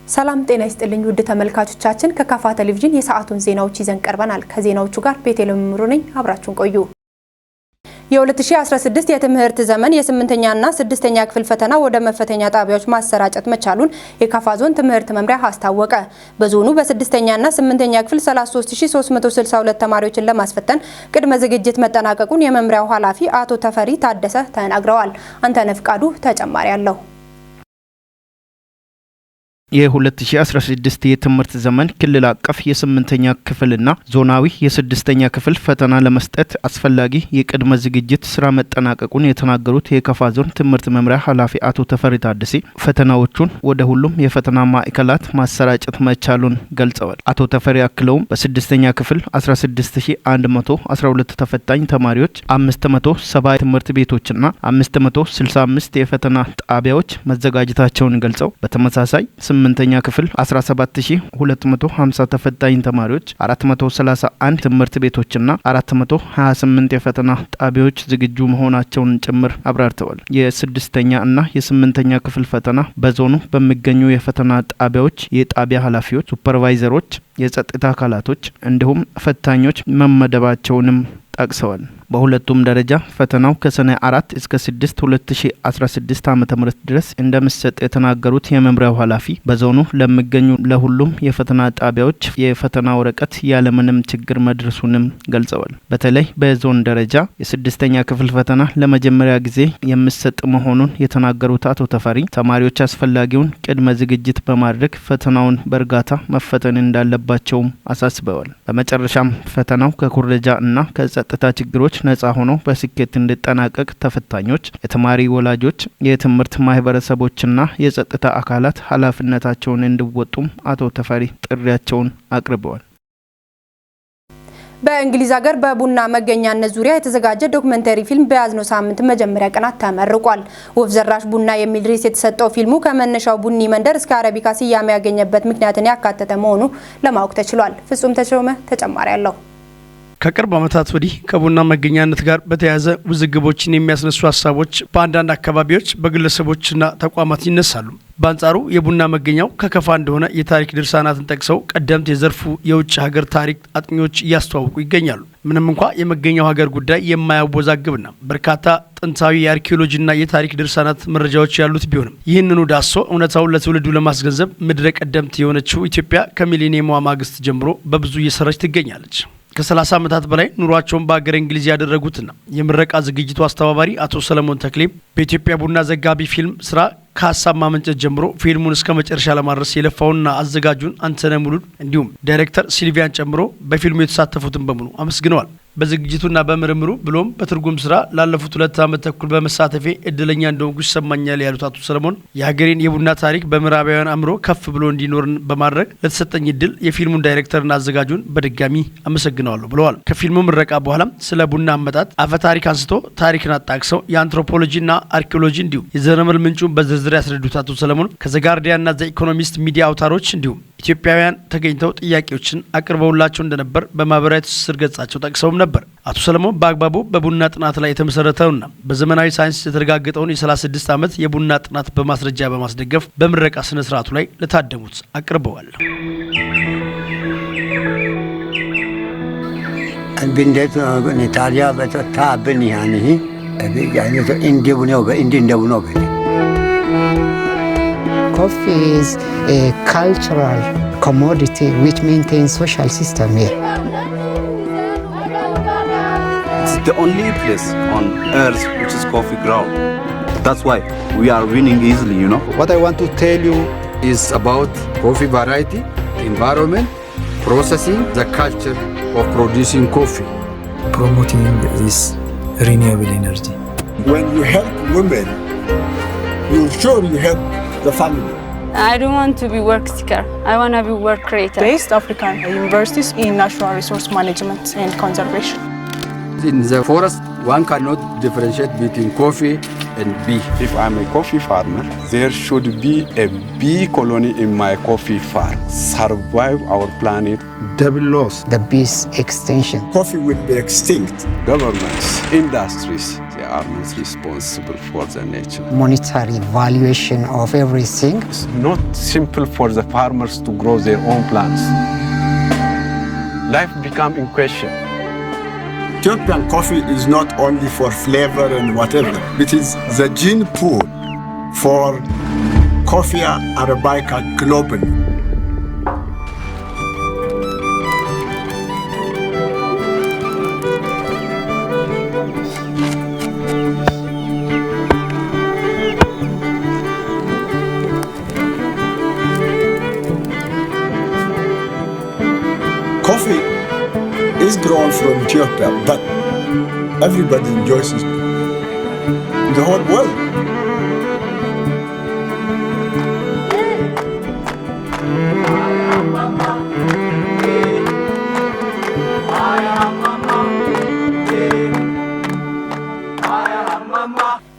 ሰላም ጤና ይስጥልኝ ውድ ተመልካቾቻችን፣ ከካፋ ቴሌቪዥን የሰዓቱን ዜናዎች ይዘን ቀርበናል። ከዜናዎቹ ጋር ቤቴልሔም ምሩ ነኝ። አብራችሁን ቆዩ። የ2016 የትምህርት ዘመን የስምንተኛና ስድስተኛ ክፍል ፈተና ወደ መፈተኛ ጣቢያዎች ማሰራጨት መቻሉን የካፋ ዞን ትምህርት መምሪያ አስታወቀ። በዞኑ በስድስተኛና ስምንተኛ ክፍል 33362 ተማሪዎችን ለማስፈተን ቅድመ ዝግጅት መጠናቀቁን የመምሪያው ኃላፊ አቶ ተፈሪ ታደሰ ተናግረዋል። አንተነህ ፍቃዱ ተጨማሪ አለው። የ2016 የትምህርት ዘመን ክልል አቀፍ የስምንተኛ ክፍልና ዞናዊ የስድስተኛ ክፍል ፈተና ለመስጠት አስፈላጊ የቅድመ ዝግጅት ስራ መጠናቀቁን የተናገሩት የካፋ ዞን ትምህርት መምሪያ ኃላፊ አቶ ተፈሪ ታደሴ ፈተናዎቹን ወደ ሁሉም የፈተና ማዕከላት ማሰራጨት መቻሉን ገልጸዋል። አቶ ተፈሪ አክለውም በስድስተኛ ክፍል 16112 ተፈታኝ ተማሪዎች፣ 570 ትምህርት ቤቶችና 565 የፈተና ጣቢያዎች መዘጋጀታቸውን ገልጸው፣ በተመሳሳይ ስምንተኛ ክፍል 17250 ተፈታኝ ተማሪዎች፣ 431 ትምህርት ቤቶችና 428 የፈተና ጣቢያዎች ዝግጁ መሆናቸውን ጭምር አብራርተዋል። የስድስተኛ እና የስምንተኛ ክፍል ፈተና በዞኑ በሚገኙ የፈተና ጣቢያዎች የጣቢያ ኃላፊዎች፣ ሱፐርቫይዘሮች፣ የጸጥታ አካላቶች እንዲሁም ፈታኞች መመደባቸውንም ጠቅሰዋል። በሁለቱም ደረጃ ፈተናው ከሰኔ 4 እስከ 6 2016 ዓ.ም. ድረስ እንደሚሰጥ የተናገሩት የመምሪያው ኃላፊ፣ በዞኑ ለሚገኙ ለሁሉም የፈተና ጣቢያዎች የፈተና ወረቀት ያለምንም ችግር መድረሱንም ገልጸዋል። በተለይ በዞን ደረጃ የስድስተኛ ክፍል ፈተና ለመጀመሪያ ጊዜ የሚሰጥ መሆኑን የተናገሩት አቶ ተፈሪ፣ ተማሪዎች አስፈላጊውን ቅድመ ዝግጅት በማድረግ ፈተናውን በእርጋታ መፈተን እንዳለባቸውም አሳስበዋል። በመጨረሻም ፈተናው ከኩረጃ እና ከጸጥታ ችግሮች ነጻ ሆኖ በስኬት እንዲጠናቀቅ ተፈታኞች፣ የተማሪ ወላጆች፣ የትምህርት ማህበረሰቦችና የጸጥታ አካላት ኃላፊነታቸውን እንዲወጡም አቶ ተፈሪ ጥሪያቸውን አቅርበዋል። በእንግሊዝ ሀገር በቡና መገኛነት ዙሪያ የተዘጋጀ ዶክመንተሪ ፊልም በያዝነው ሳምንት መጀመሪያ ቀናት ተመርቋል። ወፍ ዘራሽ ቡና የሚል ርዕስ የተሰጠው ፊልሙ ከመነሻው ቡኒ መንደር እስከ አረቢካ ስያሜ ያገኘበት ምክንያትን ያካተተ መሆኑ ለማወቅ ተችሏል። ፍጹም ተሾመ ተጨማሪ አለው። ከቅርብ ዓመታት ወዲህ ከቡና መገኛነት ጋር በተያያዘ ውዝግቦችን የሚያስነሱ ሀሳቦች በአንዳንድ አካባቢዎች በግለሰቦችና ተቋማት ይነሳሉ። በአንጻሩ የቡና መገኛው ከከፋ እንደሆነ የታሪክ ድርሳናትን ጠቅሰው ቀደምት የዘርፉ የውጭ ሀገር ታሪክ አጥኚዎች እያስተዋውቁ ይገኛሉ። ምንም እንኳ የመገኛው ሀገር ጉዳይ የማያወዛግብና በርካታ ጥንታዊ የአርኪኦሎጂና የታሪክ ድርሳናት መረጃዎች ያሉት ቢሆንም፣ ይህንኑ ዳሶ እውነታውን ለትውልዱ ለማስገንዘብ ምድረ ቀደምት የሆነችው ኢትዮጵያ ከሚሊኒየሟ ማግስት ጀምሮ በብዙ እየሰራች ትገኛለች። ከ30 ዓመታት በላይ ኑሯቸውን በሀገረ እንግሊዝ ያደረጉትና የምረቃ ዝግጅቱ አስተባባሪ አቶ ሰለሞን ተክሌ በኢትዮጵያ ቡና ዘጋቢ ፊልም ስራ ከሀሳብ ማመንጨት ጀምሮ ፊልሙን እስከ መጨረሻ ለማድረስ የለፋውንና አዘጋጁን አንተነህ ሙሉን እንዲሁም ዳይሬክተር ሲልቪያን ጨምሮ በፊልሙ የተሳተፉትን በሙሉ አመስግነዋል። በዝግጅቱና በምርምሩ ብሎም በትርጉም ስራ ላለፉት 2 ዓመት ተኩል በመሳተፌ እድለኛ እንደሆንኩ ይሰማኛል ያሉት አቶ ሰለሞን፣ የሀገሬን የቡና ታሪክ በምዕራባውያን አእምሮ ከፍ ብሎ እንዲኖር በማድረግ ለተሰጠኝ እድል የፊልሙን ዳይሬክተርና አዘጋጁን በድጋሚ አመሰግነዋለሁ ብለዋል። ከፊልሙ ምረቃ በኋላም ስለ ቡና አመጣጥ አፈ ታሪክ አንስቶ ታሪክን አጣቅሰው የአንትሮፖሎጂና አርኪኦሎጂ እንዲሁም የዘረመል ምንጩን በዝርዝር ያስረዱት አቶ ሰለሞን ከዘጋርዲያንና ዘኢኮኖሚስት ሚዲያ አውታሮች እንዲሁም ኢትዮጵያውያን ተገኝተው ጥያቄዎችን አቅርበውላቸው እንደነበር በማህበራዊ ትስስር ገጻቸው ጠቅሰውም ነበር። አቶ ሰለሞን በአግባቡ በቡና ጥናት ላይ የተመሰረተውና በዘመናዊ ሳይንስ የተረጋገጠውን የ36 ዓመት የቡና ጥናት በማስረጃ በማስደገፍ በምረቃ ስነ ስርዓቱ ላይ ለታደሙት አቅርበዋል። Italia yani indi bunu. Coffee is a cultural commodity which maintains social system here. It's the only place on earth which is coffee ground. That's why we are winning easily. What I want to tell you is about coffee variety, environment, processing, the culture of producing coffee. Promoting this renewable energy. When you help women, you sure you help the family. I don't want to be work seeker. I want to be work creator. Best African universities in natural resource management and conservation. In the forest, one cannot differentiate between coffee and bee. If I'm a coffee farmer, there should be a bee colony in my coffee farm. Survive our planet. Double loss. The bees extinction. Coffee will be extinct. Governments, industries, they are not responsible for the nature. Monetary valuation of everything. It's not simple for the farmers to grow their own plants. Life become in question. Ethiopian coffee is not only for flavor and whatever. It is the gene pool for Coffea arabica globally. Coffee is grown from Ethiopia, but everybody enjoys it in the whole world.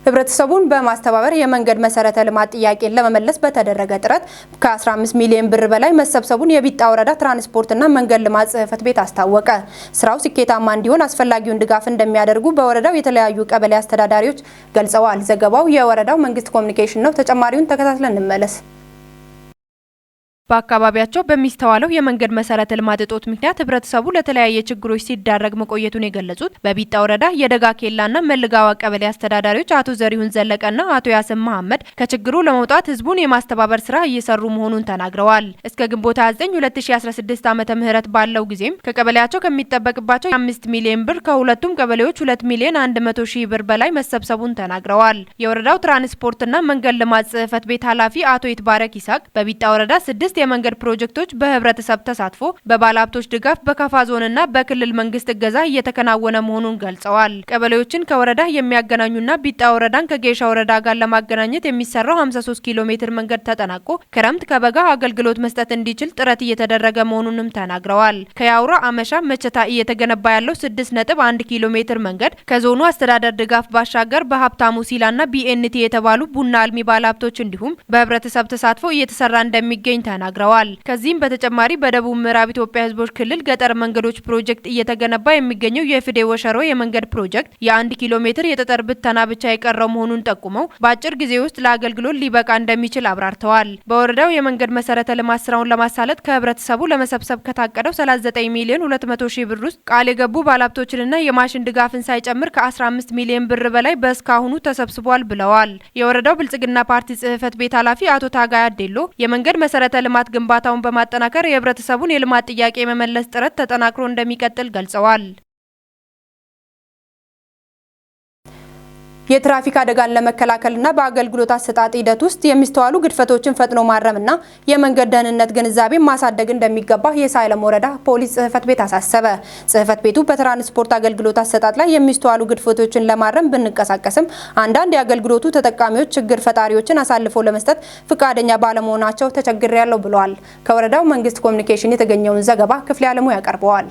ህብረተሰቡን በማስተባበር የመንገድ መሰረተ ልማት ጥያቄን ለመመለስ በተደረገ ጥረት ከ15 ሚሊዮን ብር በላይ መሰብሰቡን የቢጣ ወረዳ ትራንስፖርትና መንገድ ልማት ጽሕፈት ቤት አስታወቀ። ስራው ስኬታማ እንዲሆን አስፈላጊውን ድጋፍ እንደሚያደርጉ በወረዳው የተለያዩ ቀበሌ አስተዳዳሪዎች ገልጸዋል። ዘገባው የወረዳው መንግስት ኮሚኒኬሽን ነው። ተጨማሪውን ተከታትለን እንመለስ። በአካባቢያቸው በሚስተዋለው የመንገድ መሰረተ ልማት እጦት ምክንያት ህብረተሰቡ ለተለያየ ችግሮች ሲዳረግ መቆየቱን የገለጹት በቢጣ ወረዳ የደጋ ኬላና መልጋዋ ቀበሌ አስተዳዳሪዎች አቶ ዘሪሁን ዘለቀና አቶ ያስም መሐመድ ከችግሩ ለመውጣት ህዝቡን የማስተባበር ስራ እየሰሩ መሆኑን ተናግረዋል። እስከ ግንቦት 29 2016 ዓመተ ምህረት ባለው ጊዜም ከቀበሌያቸው ከሚጠበቅባቸው 5 ሚሊዮን ብር ከሁለቱም ቀበሌዎች 2 ሚሊዮን 100 ሺህ ብር በላይ መሰብሰቡን ተናግረዋል። የወረዳው ትራንስፖርትና መንገድ ልማት ጽሕፈት ቤት ኃላፊ አቶ ይትባረክ ይስሐቅ በቢጣ ወረዳ 6 የመንገድ ፕሮጀክቶች በህብረተሰብ ተሳትፎ በባለሀብቶች ድጋፍ በካፋ ዞንና በክልል መንግስት እገዛ እየተከናወነ መሆኑን ገልጸዋል። ቀበሌዎችን ከወረዳ የሚያገናኙና ቢጣ ወረዳን ከጌሻ ወረዳ ጋር ለማገናኘት የሚሰራው 53 ኪሎ ሜትር መንገድ ተጠናቆ ክረምት ከበጋ አገልግሎት መስጠት እንዲችል ጥረት እየተደረገ መሆኑንም ተናግረዋል። ከያውራ አመሻ መቸታ እየተገነባ ያለው 6.1 ኪሎ ሜትር መንገድ ከዞኑ አስተዳደር ድጋፍ ባሻገር በሀብታሙ ሲላና ቢኤንቲ የተባሉ ቡና አልሚ ባለሀብቶች እንዲሁም በህብረተሰብ ተሳትፎ እየተሰራ እንደሚገኝ ተናግረዋል። ከዚህም በተጨማሪ በደቡብ ምዕራብ ኢትዮጵያ ህዝቦች ክልል ገጠር መንገዶች ፕሮጀክት እየተገነባ የሚገኘው የፍዴ ወሸሮ የመንገድ ፕሮጀክት የ1 ኪሎ ሜትር የጠጠር ብተና ብቻ የቀረው መሆኑን ጠቁመው በአጭር ጊዜ ውስጥ ለአገልግሎት ሊበቃ እንደሚችል አብራርተዋል። በወረዳው የመንገድ መሰረተ ልማት ስራውን ለማሳለጥ ከህብረተሰቡ ለመሰብሰብ ከታቀደው 39 ሚሊዮን 200 ሺህ ብር ውስጥ ቃል የገቡ ባለሀብቶችንና የማሽን ድጋፍን ሳይጨምር ከ15 ሚሊዮን ብር በላይ በእስካሁኑ ተሰብስቧል ብለዋል። የወረዳው ብልጽግና ፓርቲ ጽህፈት ቤት ኃላፊ አቶ ታጋይ አዴሎ የመንገድ መሰረተ ልማት ግንባታውን በማጠናከር የህብረተሰቡን የልማት ጥያቄ የመመለስ ጥረት ተጠናክሮ እንደሚቀጥል ገልጸዋል። የትራፊክ አደጋን ለመከላከልና በአገልግሎት አሰጣጥ ሂደት ውስጥ የሚስተዋሉ ግድፈቶችን ፈጥኖ ማረምና የመንገድ ደህንነት ግንዛቤ ማሳደግ እንደሚገባ የሳይለም ወረዳ ፖሊስ ጽሕፈት ቤት አሳሰበ። ጽሕፈት ቤቱ በትራንስፖርት አገልግሎት አሰጣጥ ላይ የሚስተዋሉ ግድፈቶችን ለማረም ብንቀሳቀስም አንዳንድ የአገልግሎቱ ተጠቃሚዎች ችግር ፈጣሪዎችን አሳልፎ ለመስጠት ፍቃደኛ ባለመሆናቸው ተቸግሬያለሁ ብለዋል። ከወረዳው መንግስት ኮሚኒኬሽን የተገኘውን ዘገባ ክፍሌ አለሙ ያቀርበዋል።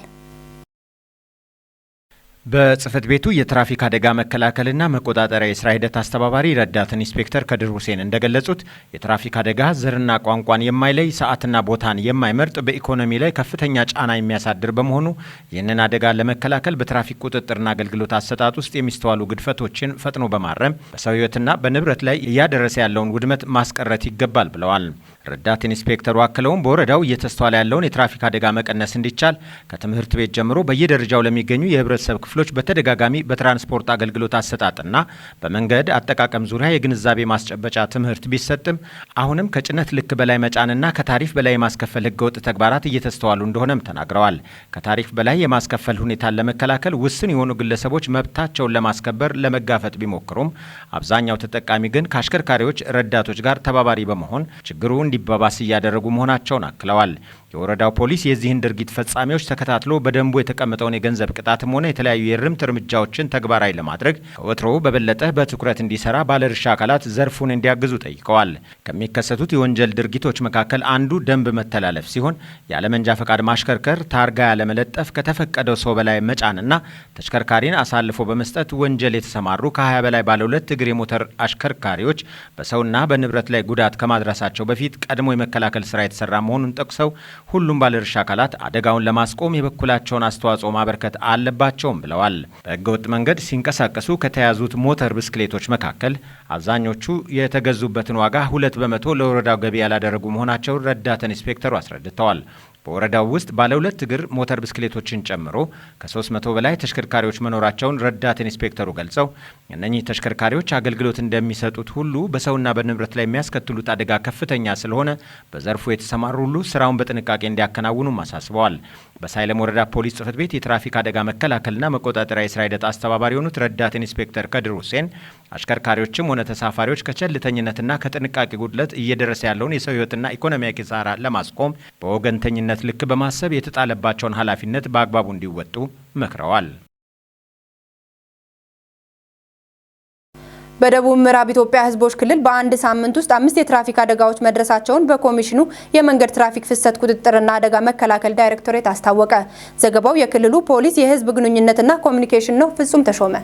በጽሕፈት ቤቱ የትራፊክ አደጋ መከላከልና መቆጣጠሪያ የስራ ሂደት አስተባባሪ ረዳት ኢንስፔክተር ከድር ሁሴን እንደገለጹት የትራፊክ አደጋ ዘርና ቋንቋን የማይለይ፣ ሰዓትና ቦታን የማይመርጥ፣ በኢኮኖሚ ላይ ከፍተኛ ጫና የሚያሳድር በመሆኑ ይህንን አደጋ ለመከላከል በትራፊክ ቁጥጥርና አገልግሎት አሰጣጥ ውስጥ የሚስተዋሉ ግድፈቶችን ፈጥኖ በማረም በሰው ሕይወትና በንብረት ላይ እያደረሰ ያለውን ውድመት ማስቀረት ይገባል ብለዋል። ረዳት ኢንስፔክተሩ አክለውም በወረዳው እየተስተዋለ ያለውን የትራፊክ አደጋ መቀነስ እንዲቻል ከትምህርት ቤት ጀምሮ በየደረጃው ለሚገኙ የህብረተሰብ ክፍሎች በተደጋጋሚ በትራንስፖርት አገልግሎት አሰጣጥና በመንገድ አጠቃቀም ዙሪያ የግንዛቤ ማስጨበጫ ትምህርት ቢሰጥም አሁንም ከጭነት ልክ በላይ መጫንና ከታሪፍ በላይ የማስከፈል ህገወጥ ተግባራት እየተስተዋሉ እንደሆነም ተናግረዋል። ከታሪፍ በላይ የማስከፈል ሁኔታን ለመከላከል ውስን የሆኑ ግለሰቦች መብታቸውን ለማስከበር ለመጋፈጥ ቢሞክሩም አብዛኛው ተጠቃሚ ግን ከአሽከርካሪዎች ረዳቶች ጋር ተባባሪ በመሆን ችግሩ እንዲባባስ እያደረጉ መሆናቸውን አክለዋል። የወረዳው ፖሊስ የዚህን ድርጊት ፈጻሚዎች ተከታትሎ በደንቡ የተቀመጠውን የገንዘብ ቅጣትም ሆነ የተለያዩ የእርምት እርምጃዎችን ተግባራዊ ለማድረግ ከወትሮው በበለጠ በትኩረት እንዲሰራ ባለድርሻ አካላት ዘርፉን እንዲያግዙ ጠይቀዋል። ከሚከሰቱት የወንጀል ድርጊቶች መካከል አንዱ ደንብ መተላለፍ ሲሆን ያለመንጃ ፈቃድ ማሽከርከር፣ ታርጋ ያለመለጠፍ፣ ከተፈቀደው ሰው በላይ መጫንና ተሽከርካሪን አሳልፎ በመስጠት ወንጀል የተሰማሩ ከ20 በላይ ባለ ሁለት እግር የሞተር አሽከርካሪዎች በሰውና በንብረት ላይ ጉዳት ከማድረሳቸው በፊት ቀድሞ የመከላከል ስራ የተሰራ መሆኑን ጠቅሰው ሁሉም ባለድርሻ አካላት አደጋውን ለማስቆም የበኩላቸውን አስተዋጽኦ ማበርከት አለባቸውም ብለዋል። ብለዋል። በህገወጥ መንገድ ሲንቀሳቀሱ ከተያዙት ሞተር ብስክሌቶች መካከል አብዛኞቹ የተገዙበትን ዋጋ 2% ለወረዳው ገቢ ያላደረጉ መሆናቸውን ረዳት ኢንስፔክተሩ አስረድተዋል። በወረዳው ውስጥ ባለ ሁለት እግር ሞተር ብስክሌቶችን ጨምሮ ከ300 በላይ ተሽከርካሪዎች መኖራቸውን ረዳት ኢንስፔክተሩ ገልጸው፣ እነኚህ ተሽከርካሪዎች አገልግሎት እንደሚሰጡት ሁሉ በሰውና በንብረት ላይ የሚያስከትሉት አደጋ ከፍተኛ ስለሆነ በዘርፉ የተሰማሩ ሁሉ ስራውን በጥንቃቄ እንዲያከናውኑም አሳስበዋል። በሳይለም ወረዳ ፖሊስ ጽሕፈት ቤት የትራፊክ አደጋ መከላከልና መቆጣጠሪያ የስራ ሂደት አስተባባሪ የሆኑት ረዳት ኢንስፔክተር ከድር ሁሴን፣ አሽከርካሪዎችም ሆነ ተሳፋሪዎች ከቸልተኝነትና ከጥንቃቄ ጉድለት እየደረሰ ያለውን የሰው ሕይወትና ኢኮኖሚያዊ ኪሳራ ለማስቆም በወገንተኝነት ልክ በማሰብ የተጣለባቸውን ኃላፊነት በአግባቡ እንዲወጡ መክረዋል። በደቡብ ምዕራብ ኢትዮጵያ ሕዝቦች ክልል በአንድ ሳምንት ውስጥ አምስት የትራፊክ አደጋዎች መድረሳቸውን በኮሚሽኑ የመንገድ ትራፊክ ፍሰት ቁጥጥርና አደጋ መከላከል ዳይሬክቶሬት አስታወቀ። ዘገባው የክልሉ ፖሊስ የሕዝብ ግንኙነትና ኮሚኒኬሽን ነው። ፍጹም ተሾመ።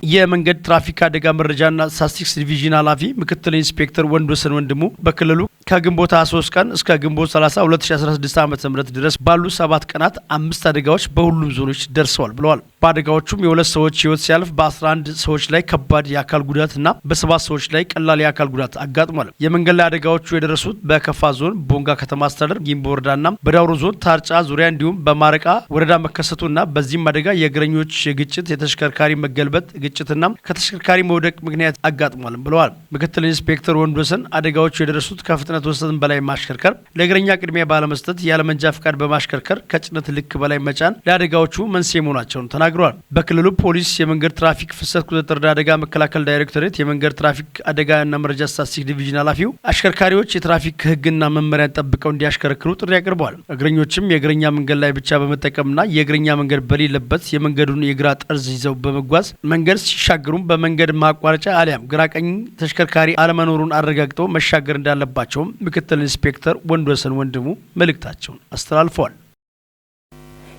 የመንገድ ትራፊክ አደጋ መረጃና ስታቲስቲክስ ዲቪዥን ኃላፊ ምክትል ኢንስፔክተር ወንድወሰን ወንድሙ፣ በክልሉ ከግንቦት 23 ቀን እስከ ግንቦት 30 2016 ዓ.ም ድረስ ባሉ 7 ቀናት አምስት አደጋዎች በሁሉም ዞኖች ደርሰዋል ብለዋል። በአደጋዎቹም የሁለት ሰዎች ህይወት ሲያልፍ በ11 ሰዎች ላይ ከባድ የአካል ጉዳት እና በሰባት ሰዎች ላይ ቀላል የአካል ጉዳት አጋጥሟል። የመንገድ ላይ አደጋዎቹ የደረሱት በከፋ ዞን ቦንጋ ከተማ አስተዳደር ጊምቦ ወረዳና በዳውሮ ዞን ታርጫ ዙሪያ እንዲሁም በማረቃ ወረዳ መከሰቱና በዚህም አደጋ የእግረኞች ግጭት፣ የተሽከርካሪ መገልበጥ ግጭትና ከተሽከርካሪ መውደቅ ምክንያት አጋጥሟል ብለዋል። ምክትል ኢንስፔክተር ወንድወሰን አደጋዎቹ የደረሱት ከፍጥነት ወሰን በላይ ማሽከርከር፣ ለእግረኛ ቅድሚያ ባለመስጠት፣ ያለመንጃ ፍቃድ በማሽከርከር፣ ከጭነት ልክ በላይ መጫን ለአደጋዎቹ መንስኤ መሆናቸውን ተናግረዋል። በክልሉ ፖሊስ የመንገድ ትራፊክ ፍሰት ቁጥጥርና አደጋ መከላከል ዳይሬክቶሬት የመንገድ ትራፊክ አደጋና መረጃ ስታቲስቲክስ ዲቪዥን ኃላፊው አሽከርካሪዎች የትራፊክ ሕግና መመሪያን ጠብቀው እንዲያሽከረክሩ ጥሪ አቅርበዋል። እግረኞችም የእግረኛ መንገድ ላይ ብቻ በመጠቀምና የእግረኛ መንገድ በሌለበት የመንገዱን የግራ ጠርዝ ይዘው በመጓዝ፣ መንገድ ሲሻገሩም በመንገድ ማቋረጫ አሊያም ግራ ቀኝ ተሽከርካሪ አለመኖሩን አረጋግጠው መሻገር እንዳለባቸውም ምክትል ኢንስፔክተር ወንድወሰን ወንድሙ መልእክታቸውን አስተላልፈዋል።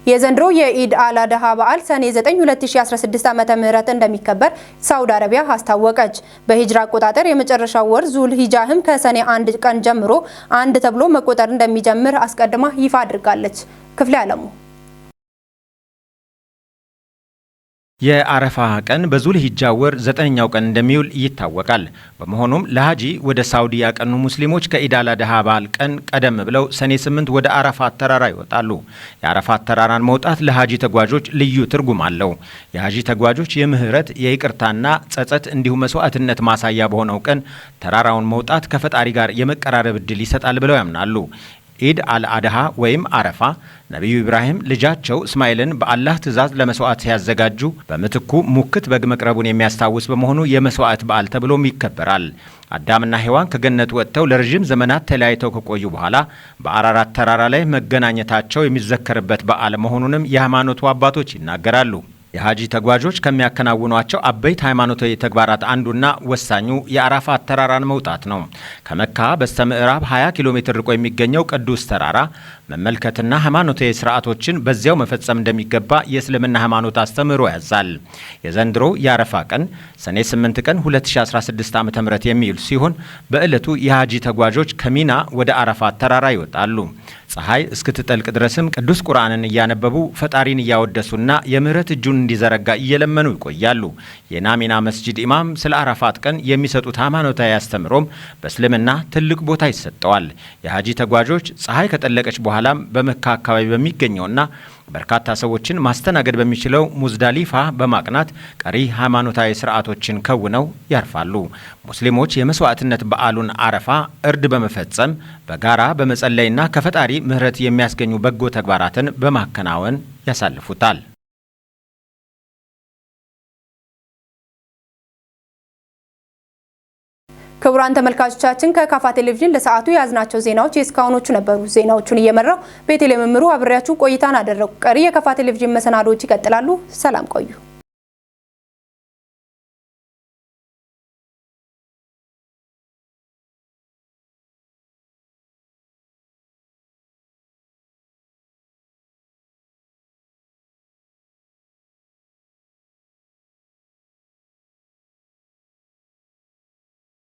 የዘንድሮ የኢድ አል አድሃ በዓል ሰኔ 9 2016 ዓ.ም እንደሚከበር ሳውዲ አረቢያ አስታወቀች። በሂጅራ አቆጣጠር የመጨረሻው ወር ዙል ሂጃህም ከሰኔ 1 ቀን ጀምሮ አንድ ተብሎ መቆጠር እንደሚጀምር አስቀድማ ይፋ አድርጋለች። ክፍሌ አለሙ። የአረፋ ቀን በዙል ሂጃ ወር ዘጠነኛው ቀን እንደሚውል ይታወቃል። በመሆኑም ለሀጂ ወደ ሳውዲ ያቀኑ ሙስሊሞች ከኢድ አል አድሃ በዓል ቀን ቀደም ብለው ሰኔ 8 ወደ አረፋት ተራራ ይወጣሉ። የአረፋት ተራራን መውጣት ለሀጂ ተጓዦች ልዩ ትርጉም አለው። የሀጂ ተጓዦች የምህረት፣ የይቅርታና ጸጸት እንዲሁም መስዋዕትነት ማሳያ በሆነው ቀን ተራራውን መውጣት ከፈጣሪ ጋር የመቀራረብ እድል ይሰጣል ብለው ያምናሉ። ኢድ አልአድሃ ወይም አረፋ ነቢዩ ኢብራሂም ልጃቸው እስማኤልን በአላህ ትእዛዝ ለመስዋዕት ሲያዘጋጁ በምትኩ ሙክት በግ መቅረቡን የሚያስታውስ በመሆኑ የመስዋዕት በዓል ተብሎም ይከበራል። አዳምና ሔዋን ከገነት ወጥተው ለረዥም ዘመናት ተለያይተው ከቆዩ በኋላ በአራራት ተራራ ላይ መገናኘታቸው የሚዘከርበት በዓል መሆኑንም የሃይማኖቱ አባቶች ይናገራሉ። የሀጂ ተጓዦች ከሚያከናውኗቸው አበይት ሃይማኖታዊ ተግባራት አንዱና ወሳኙ የአራፋት ተራራን መውጣት ነው። ከመካ በስተ ምዕራብ 20 ኪሎ ሜትር ርቆ የሚገኘው ቅዱስ ተራራ መመልከትና ሃይማኖታዊ ስርዓቶችን በዚያው መፈጸም እንደሚገባ የእስልምና ሃይማኖት አስተምህሮ ያዛል። የዘንድሮ የአረፋ ቀን ሰኔ 8 ቀን 2016 ዓ.ም የሚውል ሲሆን በዕለቱ የሀጂ ተጓዦች ከሚና ወደ አረፋት ተራራ ይወጣሉ። ፀሐይ እስክትጠልቅ ድረስም ቅዱስ ቁርአንን እያነበቡ፣ ፈጣሪን እያወደሱና የምህረት እጁን እንዲዘረጋ እየለመኑ ይቆያሉ። የናሚና መስጂድ ኢማም ስለ አረፋት ቀን የሚሰጡት ሃይማኖታዊ አስተምህሮም በእስልምና ትልቅ ቦታ ይሰጠዋል። የሀጂ ተጓዦች ፀሐይ ከጠለቀች በኋላም በመካ አካባቢ በሚገኘውና በርካታ ሰዎችን ማስተናገድ በሚችለው ሙዝዳሊፋ በማቅናት ቀሪ ሃይማኖታዊ ስርዓቶችን ከውነው ያርፋሉ። ሙስሊሞች የመስዋዕትነት በዓሉን አረፋ እርድ በመፈጸም፣ በጋራ በመጸለይና ከፈጣሪ ምህረት የሚያስገኙ በጎ ተግባራትን በማከናወን ያሳልፉታል። ክቡራን ተመልካቾቻችን፣ ከካፋ ቴሌቪዥን ለሰዓቱ የያዝናቸው ዜናዎች የእስካሁኖቹ ነበሩ። ዜናዎቹን እየመራው ቤተልሔም እምሩ አብሬያችሁ ቆይታን አደረጉ። ቀሪ የካፋ ቴሌቪዥን መሰናዶዎች ይቀጥላሉ። ሰላም ቆዩ።